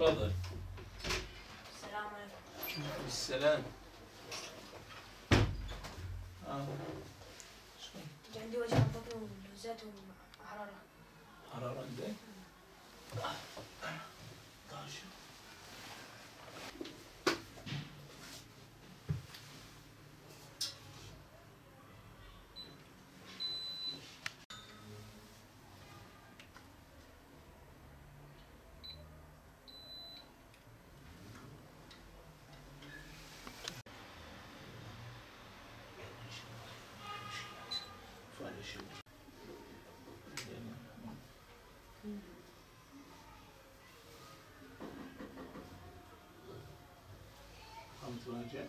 تفضل. السلام عليكم. السلام. شو عندي وجع بطن ونزلات وحرارة. حرارة عندك؟ تعال شوف. عم تراجع.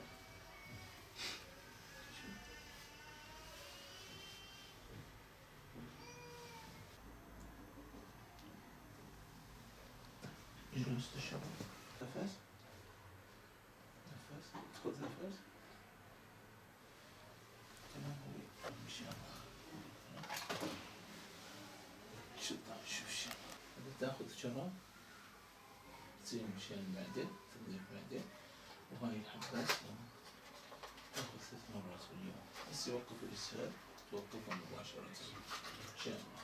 اجلس تشرب. نفس نفس، خذ نفس. تمام ان شاء الله. شو شوف شو تاخذ شراب تصير مشان المعدة، تنظيف المعدة. وهاي الحبات تاخذ 3 مرات في اليوم، بس يوقف الإسهال توقفها مباشرة إن شاء الله.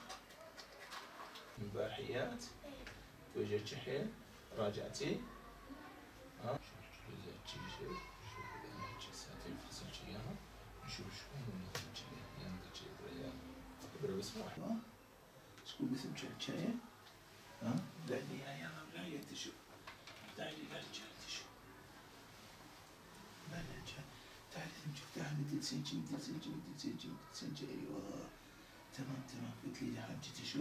البارحيات توجهت حيل، راجعتي؟ ها؟ شوف شوف شوف إذا ساعتين فصلت إياها، نشوف شو النتيجة. إبرة بس واحدة. شكون باسم شاي؟ ها؟ دعني يلا بلاي تشوف. تعالي لا تشوف. تعالي تعالي تتسجل تتسجل تتسجل تتسجل. ايوه تمام تمام. قلت لي حاجتي شو؟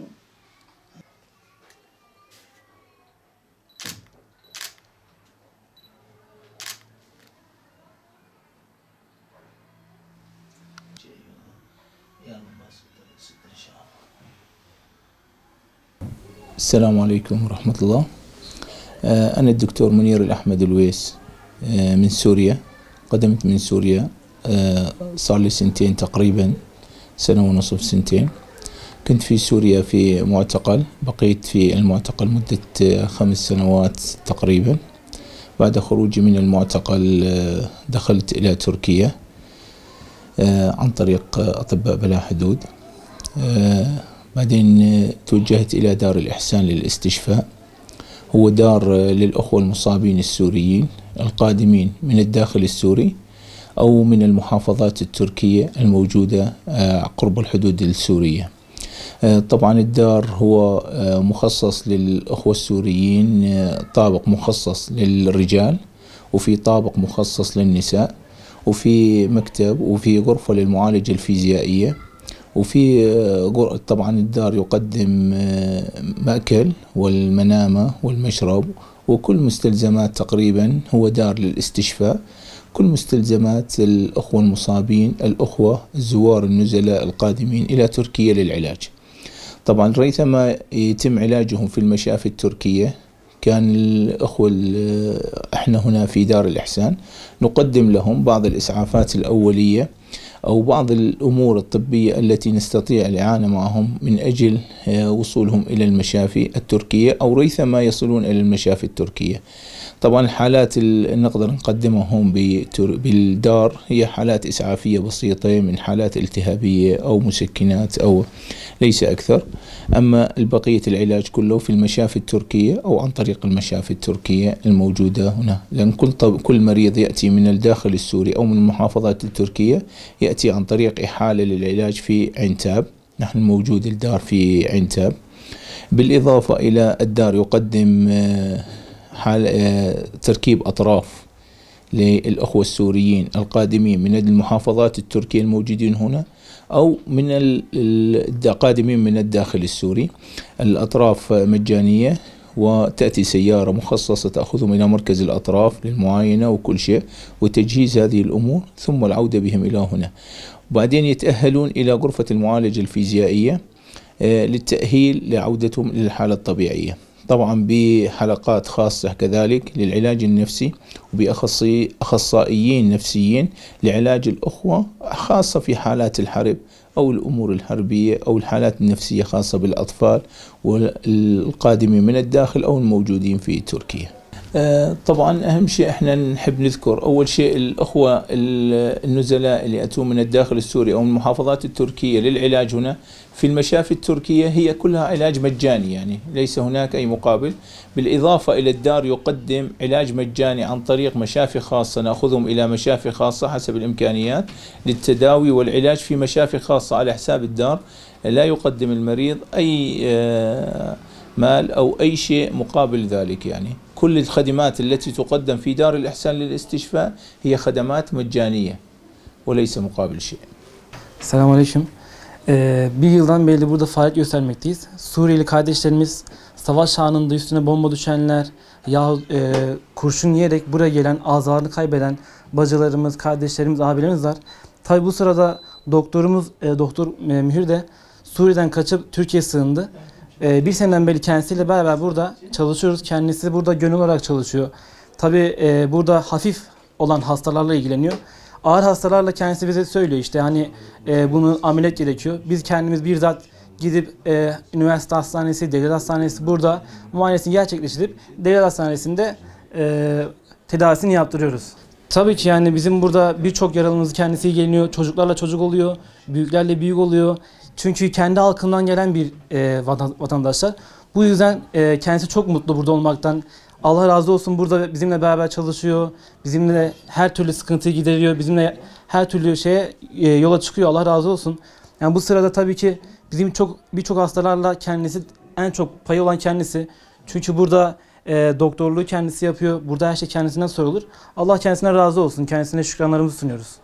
يلا بس ان شاء الله. السلام عليكم ورحمة الله. أنا الدكتور منير الأحمد الويس من سوريا. قدمت من سوريا صار لي سنتين تقريبا، سنة ونصف، سنتين. كنت في سوريا في معتقل، بقيت في المعتقل مدة 5 سنوات تقريبا. بعد خروجي من المعتقل دخلت إلى تركيا عن طريق أطباء بلا حدود. بعدين توجهت إلى دار الإحسان للاستشفاء، هو دار للأخوة المصابين السوريين القادمين من الداخل السوري أو من المحافظات التركية الموجودة قرب الحدود السورية. طبعا الدار هو مخصص للأخوة السوريين، طابق مخصص للرجال وفي طابق مخصص للنساء، وفي مكتب وفي غرفة للمعالجة الفيزيائية، وفي طبعا الدار يقدم مأكل والمنامة والمشرب وكل مستلزمات تقريبا. هو دار للاستشفاء، كل مستلزمات الأخوة المصابين، الأخوة الزوار النزلاء القادمين إلى تركيا للعلاج. طبعا ريثما يتم علاجهم في المشافي التركية، كان الأخوة احنا هنا في دار الإحسان نقدم لهم بعض الإسعافات الأولية أو بعض الأمور الطبية التي نستطيع الإعانة معهم من أجل وصولهم إلى المشافي التركية أو ريثما يصلون إلى المشافي التركية. طبعا الحالات اللي نقدر نقدمها هم بالدار هي حالات إسعافية بسيطة، من حالات التهابية أو مسكنات أو ليس أكثر. أما البقية العلاج كله في المشافي التركية أو عن طريق المشافي التركية الموجودة هنا، لأن كل مريض يأتي من الداخل السوري أو من المحافظات التركية يأتي عن طريق إحالة للعلاج في عنتاب. نحن موجود الدار في عنتاب. بالإضافة إلى الدار يقدم تركيب أطراف للأخوة السوريين القادمين من المحافظات التركية الموجودين هنا أو من القادمين من الداخل السوري. الأطراف مجانية، وتأتي سيارة مخصصة تأخذهم إلى مركز الأطراف للمعاينة وكل شيء وتجهيز هذه الأمور، ثم العودة بهم إلى هنا. وبعدين يتأهلون إلى غرفة المعالجة الفيزيائية للتأهيل لعودتهم للحالة الطبيعية، طبعا بحلقات خاصة كذلك للعلاج النفسي وبأخصائيين نفسيين لعلاج الأخوة، خاصة في حالات الحرب أو الأمور الحربية أو الحالات النفسية خاصة بالأطفال والقادمين من الداخل أو الموجودين في تركيا. طبعا أهم شيء احنا نحب نذكر أول شيء الأخوة النزلاء اللي أتوا من الداخل السوري أو من المحافظات التركية للعلاج هنا في المشافي التركية هي كلها علاج مجاني، يعني ليس هناك أي مقابل. بالإضافة إلى الدار يقدم علاج مجاني عن طريق مشافي خاصة، نأخذهم إلى مشافي خاصة حسب الإمكانيات للتداوي والعلاج في مشافي خاصة على حساب الدار. لا يقدم المريض أي مال أو أي شيء مقابل ذلك. يعني كل الخدمات التي تقدم في دار الإحسان للاستشفاء هي خدمات مجانية وليس مقابل شيء. Selamünaleyküm. Bir yıldan beri burada faaliyet göstermekteyiz. Suriyeli kardeşlerimiz, savaş anında üstüne bomba düşenler yahut kurşun yiyerek buraya gelen, azalarını kaybeden bacılarımız, kardeşlerimiz, abilerimiz var. Tabi bu sırada doktorumuz, Doktor Mühür de Suriye'den kaçıp Türkiye'ye sığındı. Bir seneden beri kendisiyle beraber burada çalışıyoruz. Kendisi burada gönüllü olarak çalışıyor. Tabi burada hafif olan hastalarla ilgileniyor. Ağır hastalarla kendisi bize söylüyor işte hani bunu ameliyat gerekiyor. Biz kendimiz bizzat gidip üniversite hastanesi, devlet hastanesi burada muayenesini gerçekleştirip devlet hastanesinde tedavisini yaptırıyoruz. Tabii ki yani bizim burada birçok yaralımız kendisi ilgileniyor. Çocuklarla çocuk oluyor, büyüklerle büyük oluyor. Çünkü kendi halkından gelen bir vatandaşlar. Bu yüzden kendisi çok mutlu burada olmaktan. Allah razı olsun, burada bizimle beraber çalışıyor. Bizimle her türlü sıkıntıyı gideriyor. Bizimle her türlü şeye yola çıkıyor. Allah razı olsun. Yani bu sırada tabii ki bizim birçok hastalarla kendisi en çok payı olan kendisi. Çünkü burada doktorluğu kendisi yapıyor. Burada her şey kendisinden sorulur. Allah kendisine razı olsun. Kendisine şükranlarımızı sunuyoruz.